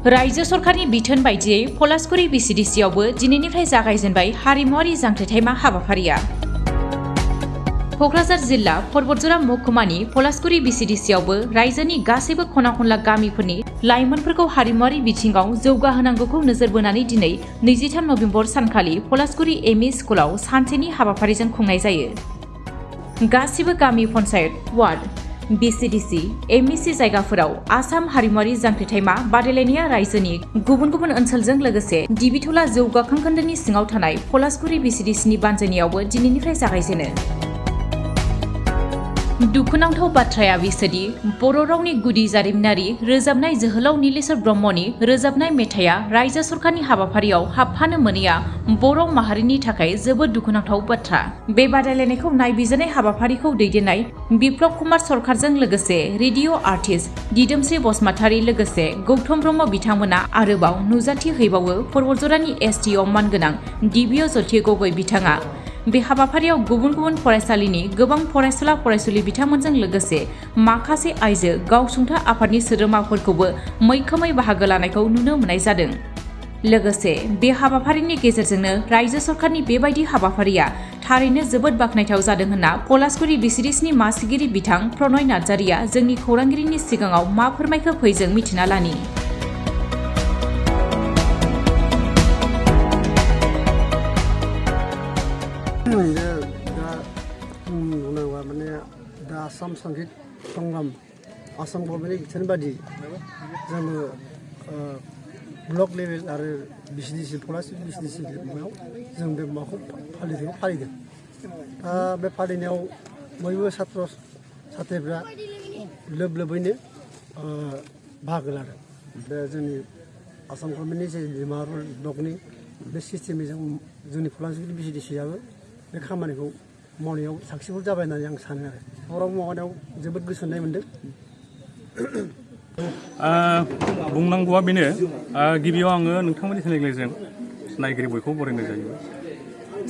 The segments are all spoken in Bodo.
रायजो सरकारनि बिथोन बायदियै पलासगुरि भिसिडिसिआवबो दिनैनिफ्राय जागायजेनबाय हारिमुआरि जांख्रिथायमा हाबाफारिया। क'क्राझार जिल्ला परबतजरा महकुमानि पलासगुरि भिसिडिसिआवबो रायजोनि गासैबो खना खनला गामिफोरनि लाइमोनफोरखौ हारिमुआरि बिथिङाव जौगाहोनांगौखौ नोजोर बोनानै दिनै 23 नबेम्बर सानखालि पलासगुरि एमइ स्कुलाव सानसेनि हाबाफारिजों खुंनाय जायो। गासिबो गामि पन्चायत, वार्ड, भिसिडिसि, एमइसि जायगाफोराव आसाम हारिमुआरि जांख्रिथायमा बादायलायनाया रायजोनि गुबुन गुबुन ओनसोलजों लोगोसे दिबिथला जौगाखां खोन्दोनि सिङाव थानाय पलासगुरि भिसिडिसिनि बानजायनायावबो दिनैनिफ्राय जागायजेनो। दुखुनांथाव बाथ्राया बिसोदि बर' रावनि गुदि जारिमिनारि रोजाबनाय जोहोलाव नीलेश्वर ब्रह्मनि रोजाबनाय मेथाइया रायजो सरकारनि हाबाफारियाव हाबफानो मोनैया बर' माहारिनि थाखाय जोबोद दुखुनांथाव बाथ्रा। बे बादायलायनायखौ नायबिजिरनाय हाबाफारिखौ दैदेननाय बिप्लब कुमार सरकारजों लोगोसे रेडिअ' आर्टिस्ट दिदोमस्रि बसुमतारी लोगोसे गौतम ब्रह्म बिथांमोना आरोबाव नुजाथि हैबावो परबतजरानि एसडिअ मानगोनां दिव्य ज्योति गगৈ बिथाङा। बे हाबाफारियाव गुबुन गुबुन फरायसालिनि गोबां फरायसुला फरायसुलि बिथांमोनजों लोगोसे माखासे आइजो गावसुंथा आफादनि सोद्रोमाफोरखौबो मैखोमै बाहागो लानायखौ नुनो मोननाय जादों। लोगोसे बे हाबाफारिनि गेजेरजोंनो रायजो सरकारनि बेबायदि हाबाफारिया थारैनो जोबोद बाख्नायथाव जादों होनना पलासगुरि भिसिडिसिनि मासिगिरि बिथां प्रनय नार्जारिया जोंनि खौरांगिरिनि सिगाङाव मा फोरमायखो फै जों मिथिना लानि। आसाम संगीत संग्राम आसाम गभर्नमेन्टनि बिथोन बादि जोङो ब्लक लेभेल आरो भिसिडिसि पलासगुरि भिसिडिसि लेभेलाव जों बे माबाखौ फालिदों। दा बे फालिनायाव बयबो छात्र छात्रिफ्रा लोब लोबैनो बाहागो लादों। बे जोंनि आसाम गभर्नमेन्टनि जे डिमापुर ब्लकनि बे सिस्टेमै जोंनि पलासगुरि भिसिडिसिआबो बे खामानिखौ मावनायाव साक्सेसफुल जाबाय होननानै आं सानो आरो बर' मावनायाव जोबोद गोजोननाय मोन्दों। बुंनांगौआ बेनो गिबियाव आङो नोंथांमोननि चेनेलजों नायगिरि बयखौबो बरायनाय जायो।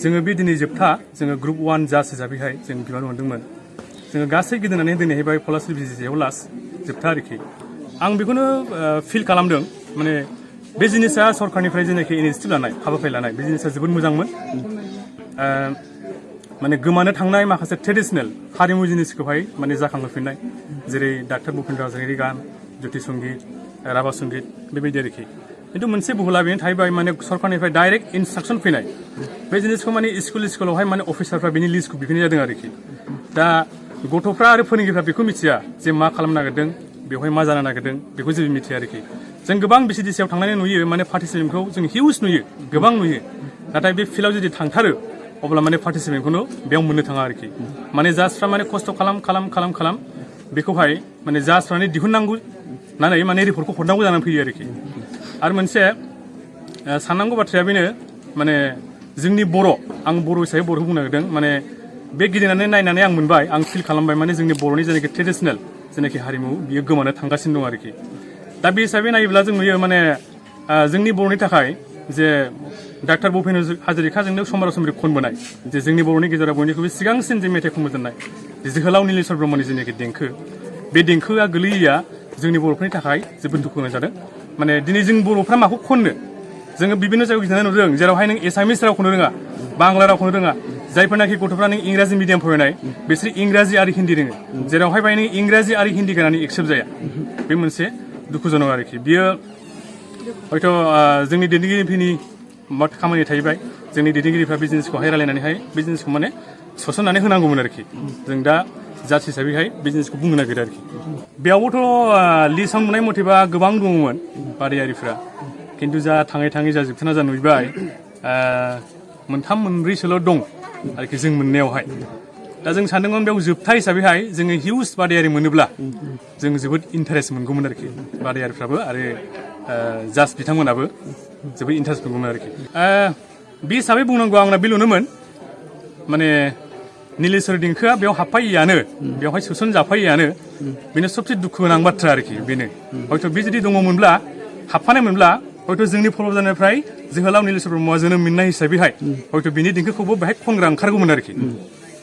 जोङो बे दिनै जोबथा जोङो ग्रुप 1 जाज हिसाबैहाय जों बिबान मोन्दोंमोन। जोङो गासै गिदिंनानै दिनैहाय पलासगुरि भिसिडिसिआव लास्ट जोबथा आरोखि। आं बेखौनो फिल खालामदों माने बे जिनिसा सरकारनिफ्राय जेनाखि इनिसिएटिभ लानाय हाबाफारि लानाय बे जिनिसा जोबोद मोजांमोन। माने गोमानो थांनाय माखासे ट्रेडिशनेल हारिमु जिनिसखौहाय माने जाखांहोफिननाय जेरै डाक्टर भुपेन्द्र हाज'रिकानि गान, ज्योति संगीत, राभा संगीत बेबायदि आरोखि। खिन्थु मोनसे बुहुला बेनो थाहैबाय माने सरकारनिफ्राय डाइरेक्ट इन्सट्राक्सन फैनाय बे जिनिसखौ माने स्कुलावहाय माने अफिसारफ्रा बेनि लिस्टखौ बिफिननाय जादों आरोखि। दा गथ'फ्रा आरो फोरोंगिरिफ्रा बेखौ मिथिया जे मा खालामनो नागिरदों बेवहाय मा जानो नागिरदों बेखौ जेबो मिथिया आरोखि। जों गोबां भिसिडिसिआव थांनानै नुयो माने पार्टिसिपेन्टखौ जों हिउज नुयो गोबां नुयो नाथाय बे फिल्डआव जुदि थांथारो अब्ला माने पार्टिसिपेन्टखौनो बेयाव मोननो थाङा आरोखि। माने जाजफ्रा माने खस्थ' खालाम बेखौहाय माने जाजफ्रानो दिहुननांगौ होननानै माने रिपर्टखौ हरनांगौ जानानै फैयो आरोखि। आरो मोनसे साननांगौ बाथ्राया बेनो माने जोंनि आं बर' हिसाबै बर'खौ बुंनो नागिरदों माने बे गिदिंनानै नायनानै आं मोनबाय आं फिल खालामबाय माने जोंनि बर'नि जेनाखि ट्रेडिशनेल जेनाखि हारिमु बियो गोमानो थांगासिनो दं आरोखि। दा बे हिसाबै नायोब्ला जों नुयो माने जोंनि बर'नि थाखाय जे डाक्टर भुपेन्द्र हाज'रिकाजोंनो समबार समरि खनबोनाय जे जोंनि बर'नि गेजेराव बयनिख्रुइबो सिगांसिन जे मेथाइ खनबोजेननाय जोहोलाव नीलेश्वर ब्रह्मनि जेनाखि देंखो बे देंखोआ गोलैयैया जोंनि बर'फोरनि थाखाय जोबोद दुखु गोनां जादों। माने दिनै जों बर'फ्रा माखौ खननो जोङो बिभिन्न जायगायाव गिदिंनानै नुदों जेरावहाय नों एसामिस रावखौनो रोङा बांला रावखौनो रोङा जायफोरनाखि गथ'फ्रा नों इंराजि मिडियाम फरायनाय बिसोर इंराजि आरो हिन्दी रोङो जेरावहाय बाय नों इंराजि आरो हिन्दी गानानै एक्सेप्ट जाया बे मोनसे दुखुजनक आरोखि। बियो हयथ' जोंनि दैदेनगिरिफोरनि खामानि थाहैबाय जोंनि दैदेनगिरिफ्रा बिजनेसखौहाय रायलायनानैहाय बिजनेसखौ माने सोसननानै होनांगौमोन आरोखि। जों दा जाज हिसाबैहाय बिजनेसखौ बुंनो नागिरो आरोखि। बेयावबोथ' लिस्टआव नुनाय मथेबा गोबां दङमोन बादायारिफ्रा खिन्थु जा थाङै जा जोबथाना जा नुबाय 3-4सोल' दं आरोखि जों मोननायावहाय। दा जों सानदोंमोन बेयाव जोबथा हिसाबैहाय जोङो हिउज बादायारि मोनोब्ला जों जोबोद इन्टारेस्ट मोनगौमोन आरोखि। बादायारिफ्राबो आरो जाज बिथांमोनाबो जोबोद इन्टारेस्ट मोनगौमोन आरोखि। बे हिसाबै बुंनांगौ आंना बेल'नोमोन माने नीलेश्वर देंखोआ बेयाव हाबफायैयानो बेवहाय सोसनजाफायैयानो बेनो सबसे दुखु गोनां बाथ्रा आरोखि। बेनो हयथ' बे जुदि दङमोनब्ला हाबफानायमोनब्ला हयथ' जोंनि फल'जानायनिफ्राय जोहोलाव नीलेश्वर ब्रह्मआ जोनोम मोननाय हिसाबैहाय हयथ' बिनि देंखोखौबो बेहाय खनग्रा ओंखारगौमोन आरोखि।